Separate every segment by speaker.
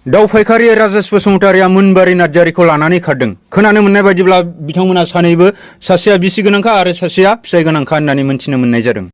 Speaker 1: दाउ फायखारि राजेश बसुमतारिया मोनबारी नार्जारिखौ लानानै खारदों। खोनानो मोननाय बायदिब्ला बिथांमोना सानैबो सासेया बिसि गोनांखा आरो सासेया फिसाय गोनांखा होननानै मिथिनो मोननाय जादों।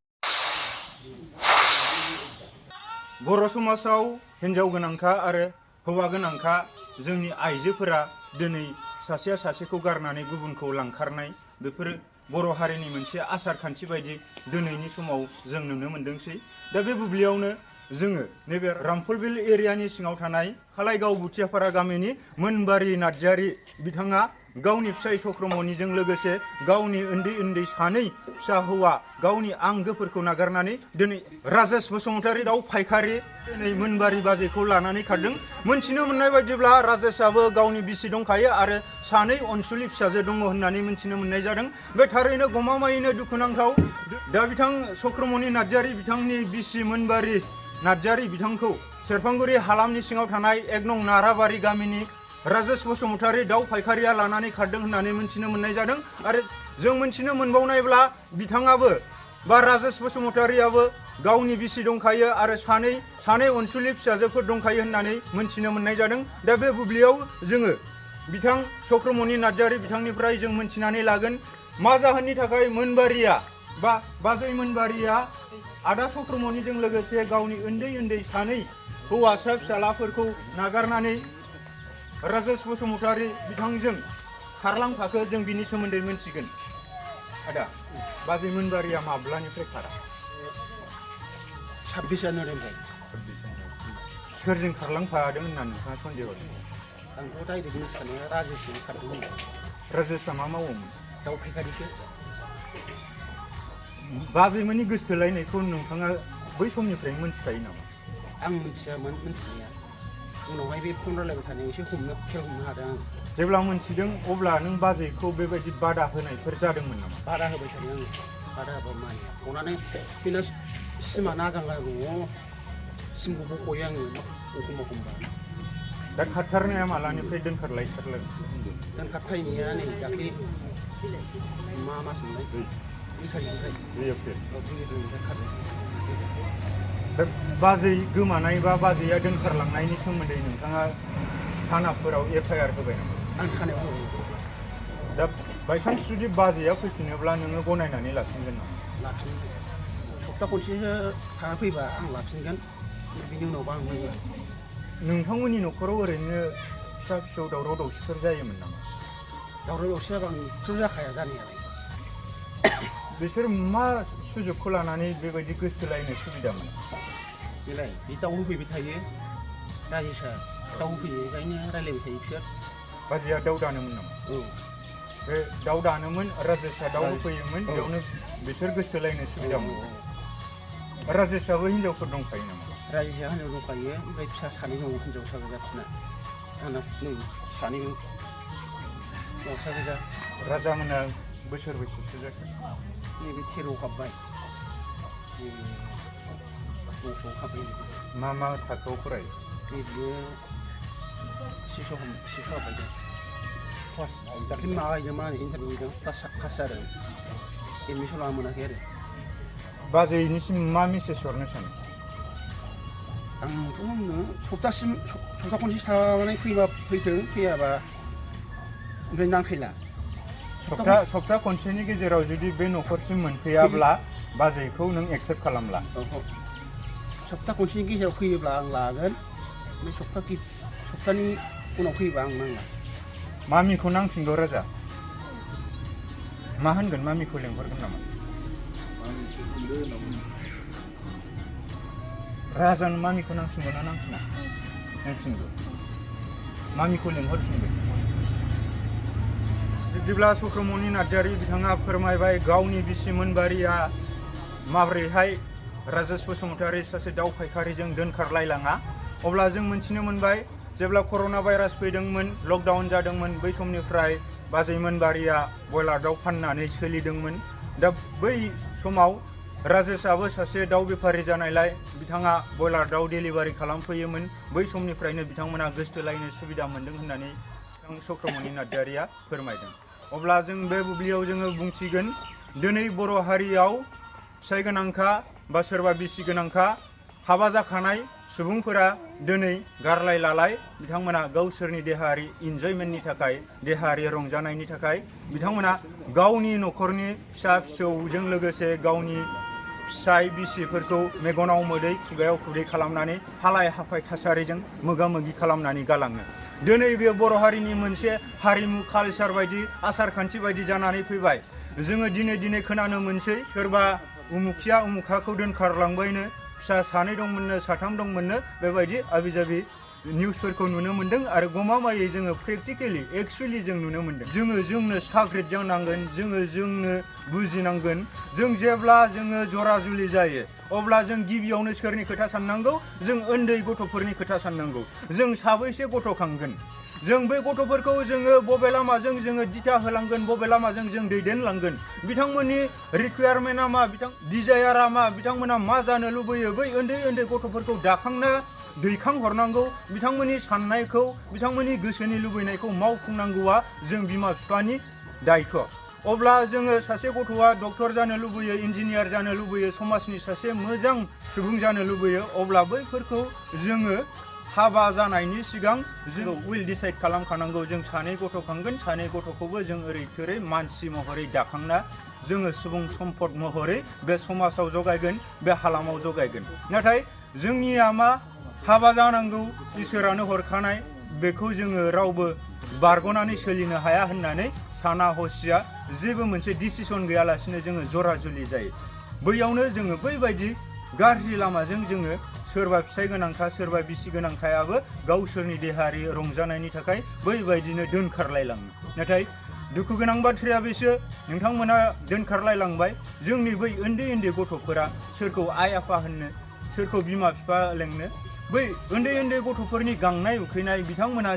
Speaker 1: बर' समाजाव हिनजाव गोनांखा आरो हौवा गोनांखा जोंनि आइजोफोरा दिनै सासेया सासेखौ गारनानै गुबुनखौ लांखारनाय बेफोर बर' हारिनि मोनसे आसार खान्थि बायदि दिनैनि समाव जों नुनो मोनदोंसै। दा बे बुब्लियावनो जोङो नैबे रामफलबिल एरियानि सिङाव थानाय खालाइगाव बुथियापारा गामिनि मोनबारी नार्जारि बिथाङा गावनि फिसाय चक्रमणिजों लोगोसे गावनि उन्दै उन्दै सानै फिसा हौवा गावनि आंगोफोरखौ नागारनानै दिनै राजेश बसुमतारि दाउ फायखारि दिनै मोनबारी बाजैखौ लानानै खारदों। मोनथिनो मोननाय बायदिब्ला राजेशआबो गावनि बिसि दंखायो आरो सानै अनसुलि फिसाजो दङ होननानै मिथिनो मोननाय जादों। बे थारैनो गमामायैनो दुखुनांथाव। दा बिथां चक्रमणि नार्जारि बिथांनि बिसि मोनबारी नार्जारि बिथांखौ सेरफांगुरि हालामनि सिङाव थानाय 1 नं नाराबारि गामिनि राजेश बसुमतारि दाउ फायखारिया लानानै खारदों होननानै मिथिनो मोननाय जादों। आरो जों मिथिनो मोनबावनायब्ला बिथाङाबो बा राजेश बसुमतारियाबो गावनि बिसि दंखायो आरो सानै अनसुलि फिसाजोफोर दंखायो होननानै मिथिनो मोननाय जादों। दा बे बुब्लियाव जोङो बिथां चक्रमणि नार्जारि बिथांनिफ्राय जों मिथिनानै लागोन मा जाहोननि थाखाय मोनबारिया बा बाजै मोनबारिया आदा चक्रमणिजों लोगोसे गावनि उन्दै उन्दै सानै हौवासा फिसालाफोरखौ नागारनानै राजेश बसुमतारि बिथांजों खारलांफाखो जों बिनि सोमोन्दै मिथिगोन। आदा बाजै मोनबारिया माब्लानिफ्राय खारा?
Speaker 2: 26 जानुवारिनिफ्राय।
Speaker 1: सोरजों खारलांफादों होननानै नोंथाङा सन्देह होदों?
Speaker 2: आंथ' डाइरेक्ट मिथिखानाया राजेशजों खारदोंमोन।
Speaker 1: राजेशआ मा मावोमोन?
Speaker 2: दाउ फायखारिसो।
Speaker 1: बाजैमोननि गोसोथोलायनायखौ नोंथाङा बै समनिफ्रायनो मिथिखायो नामा?
Speaker 2: आं मिथियामोन मिथिनाया। उनावहाय बे फन रायलायबाय थानायावसो खेल हमनो हादों आं।
Speaker 1: जेब्ला मोनथिदों अब्ला नों बाजैखौ बेबायदि बादा होनायफोर जादोंमोन नामा?
Speaker 2: बादा होबाय थादों आङो। बादा होबा मानिया। अनानै बेना सिमा नाजांला दङ। सिमखौ बख'यो आङो एखमबा।
Speaker 1: दा खारथारनाया मालानिफ्राय दोनखारलायथारलाय?
Speaker 2: दोनखारथायनाया नै दाख्लि मा मास मोनलाय? 2 तारिखनिफ्राय।
Speaker 1: 2 एप्रिल।
Speaker 2: 2 एप्रिलनिफ्राय खारदों।
Speaker 1: दा बाजै गोमानाय बा बाजैया दोनखारलांनायनि सोमोन्दै नोंथाङा थानाफोराव FIR होबाय नामा?
Speaker 2: आं थानायाव होबाय।
Speaker 1: दा बायसान्स जुदि बाजैया फैफिनोब्ला नोङो गनायनानै लाफिनगोन नामा?
Speaker 2: लाफिनगोन। सप्ता खनसेसो थाना फैबा आं लाफिनगोन। बिनि उनावबा आं होगोन।
Speaker 1: नोंथांमोननि न'खराव ओरैनो फिसा फिसौ दावराव दावसिफोर जायोमोन नामा?
Speaker 2: दावराव दावसिया बांद्राय जाखाया जानायालाय।
Speaker 1: बिसोर मा सुजुगखौ लानानै बेबायदि गोसोथोलायनो सुबिदा मोनो?
Speaker 2: बेलाय बे दाउ होफैबाय थायो। राजेशआ दाउ होफैयो ओंखायनो रायलायबाय थायो बिसोर।
Speaker 1: बाजैया दाउ दानोमोन नामा?
Speaker 2: औ।
Speaker 1: बे दाउ दानोमोन राजेशआ दाउ होफैयोमोन बेयावनो बिसोर गोसोथोलायनो सुबिदा मोनो। राजेशआबो हिनजावफोर दंखायो नामा?
Speaker 2: राजेशआ हिनजाव दंखायो ओमफ्राय फिसा सानै दङ हिनजावसा गोजा बिसोरना। आंना नै सानैबो हौवासा गोजा।
Speaker 1: राजामोना बोसोर बैसेसो जाखो?
Speaker 2: नैबे 13 हाबबाय। नैबे 9 हाबबाय।
Speaker 1: मा थाखोआव फरायो?
Speaker 2: नैबे 6 हाबबाय दं। दाख्लै माबाहैदों मा होनो इन्टारभिउ हैदों पास जादों। एडमिसन लानो मोनाखै आरो।
Speaker 1: बाजैनिसिम मा मेसेज हरनो सानो?
Speaker 2: आंथ' होनो सप्ता खनसे थानानै फैबा फैथों फैयाबा ओमफ्राय नांफैला।
Speaker 1: सप्ता खनसेनि गेजेराव जुदि बे न'खरसिम मोनफैयाब्ला बाजैखौ नों एक्सेप्ट खालामला?
Speaker 2: सप्ता खनसेनि गेजेराव फैयोब्ला आं लागोन। बे सप्तानि उनाव फैयोबा आं नांला।
Speaker 1: मामिखौ नांफिनगौ राजा? मा होनगोन? मामिखौ लेंहरगोन नामा? राजानो मामिखौ नांफिनगौ ना नांफिना? नांफिनगौ। मामिखौ लेंहरफिनगोन। बिदिब्ला चक्रमणि नार्जारि बिथाङा फोरमायबाय गावनि बिसि मोनबारिया माबोरैहाय राजेश बसुमतारि सासे दाउ फायखारिजों दोनखारलायलाङा। अब्ला जों मिथिनो मोनबाय जेब्ला कर'ना भाइरास फैदोंमोन, लकडाउन जादोंमोन, बै समनिफ्राय बाजै मोनबारिया बयलार दाउ फाननानै सोलिदोंमोन। दा बै समाव राजेशआबो सासे दाउ बेफारि जानायलाय बिथाङा बयलार दाउ डेलिभारि खालामफैयोमोन। बै समनिफ्रायनो बिथांमोना गोसोथोलायनो सुबिदा मोन्दों होननानै चक्रमणि नार्जारिया फोरमायदों। अब्ला जों बे बुब्लियाव जोङो बुंथिगोन दिनै बर' हारियाव फिसाय गोनांखा बा सोरबा बिसि गोनांखा हाबा जाखानाय सुबुंफोरा दिनै गारलाय लालाय बिथांमोना गावसोरनि देहायारि इन्जयमेन्टनि थाखाय देहायारि रंजानायनि थाखाय बिथांमोना गावनि न'खरनि फिसा फिसौजों लोगोसे गावनि फिसाय बिसिफोरखौ मेगनाव मोदै खुगायाव खुदै खालामनानै हालाय हाफाय थासारिजों मोगा मोगि खालामनानै गालाङो। दिनै बे बर' हारिनि मोनसे हारिमु कालचार बायदि आसार खान्थि बायदि जानानै फैबाय। जोङो दिनै खोनानो मोनसै सोरबा उमुखिया उमुखाखौ दोनखारलांबायनो, फिसा सानै दंमोननो साथाम दंमोननो, बेबायदि आबि जाबि निउसफोरखौ नुनो मोन्दों आरो गमामायै जोङो प्रेक्टिकेलि एक्सुवेलि जों नुनो मोन्दों। जोंनो साग्रिद जानांगोन, जोंनो बुजिनांगोन। जों जेब्ला जोङो जरा जुलि जायो अब्ला जों गिबियावनो सोरनि खोथा साननांगौ? जों उन्दै गथ'फोरनि खोथा साननांगौ। जों साबैसे गथ' खांगोन? जों बै गथ'फोरखौ जोङो बबे लामाजों जोङो दिथा होलांगोन, बबे लामाजों जों दैदेनलांगोन? बिथांमोननि रिकुवारमेन्टआ मा, डिजायारआ मा, बिथांमोना मा जानो लुबैयो? बै उन्दै गथ'फोरखौ दाखांना दैखां हरनांगौ। बिथांमोननि साननायखौ, बिथांमोननि गोसोनि लुबैनायखौ मावफुंनांगौआ जों बिमा बिफानि दायथ'। अब्ला जोङो सासे गथ'आ डक्टर जानो लुबैयो, इन्जिनियार जानो लुबैयो, समाजनि सासे मोजां सुबुं जानो लुबैयो, अब्ला बैफोरखौ जोङो हाबा जानायनि सिगां जों उइल डिसाइड खालामखानांगौ। जों सानै गथ' खांगोन, सानै गथ'खौबो जों ओरै थोरै मानसि महरै दाखांना जोङो सुबुं सम्पद महरै बे समाजाव जगायगोन, बे हालामाव जगायगोन। नाथाय जोंनिया मा, हाबा जानांगौ इसोरानो हरखानाय, बेखौ जोङो रावबो बारग'नानै सोलिनो हाया होननानै साना हसिया जेबो मोनसे डिसिसन गैयालासिनो जोङो जरा जुलि जायो। बैयावनो जोङो बैबायदि गाज्रि लामाजों जोङो सोरबा फिसाय गोनांखा सोरबा बिसि गोनांखायाबो गावसोरनि देहायारि रंजानायनि थाखाय बैबायदिनो दोनखारलायलाङो। नाथाय दुखु गोनां बाथ्राया बेसो, नोंथांमोना दोनखारलायलांबाय। जोंनि बै उन्दै गथ'फोरा सोरखौ आइ आफा होननो, सोरखौ बिमा बिफा लेंनो? बै उन्दै गथ'फोरनि गांनाय उखैनाय, बिथांमोना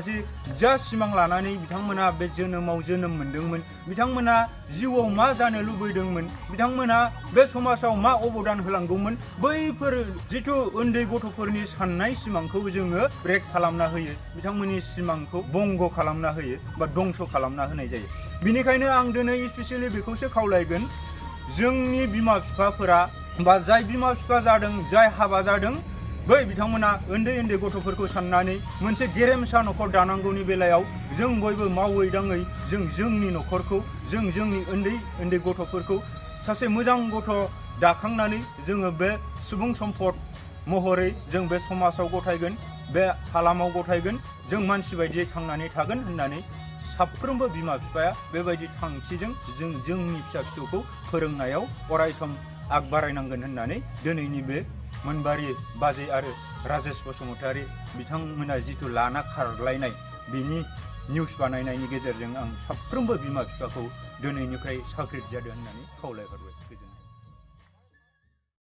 Speaker 1: जा सिमां लानानै बिथांमोना बे जोनोमाव जोनोम मोनदोंमोन, बिथांमोना जिउआव मा जानो लुबैदोंमोन, बिथांमोना बे समाजाव मा अबदान होलांगौमोन, बैफोर जिथु उन्दै गथ'फोरनि साननाय सिमांखौ जोङो ब्रेक खालामना होयो, बिथांमोननि सिमांखौ बंग खालामना होयो बा दंस' खालामना होनाय जायो। बिनिखायनो आं दिनै स्पेसियेलि बेखौसो खावलायगोन, जोंनि बिमा बिफाफोरा बा जाय बिमा बिफा जादों, जाय हाबा जादों, बै बिथांमोना उन्दै गथ'फोरखौ साननानै मोनसे गेरेमसा न'खर दानांगौनि बेलायाव जों बयबो मावै दाङै जों जोंनि न'खरखौ, जों जोंनि उन्दै गथ'फोरखौ सासे मोजां गथ' दाखांनानै जोङो बे सुबुं सम्पद महरै जों बे समाजाव गथायगोन, बे हालामाव गथायगोन, जों मानसि बायदियै थांनानै थागोन होननानै साफ्रोमबो बिमा बिफाया बेबायदि थांखिजों जों जोंनि फिसा फिसौखौ फोरोंनायाव अरायसम आग बारायनांगोन होननानै दिनैनि बे मोनबारि बाजै आरो राजेश बसुमतारी बिथांमोना जिथु लाना खारलायनाय बिनि निउस बानायनायनि गेजेरजों आं साफ्रोमबो बिमा बिफाखौ दिनैनिफ्राय साग्रिद जादों होननानै खावलायहरबाय।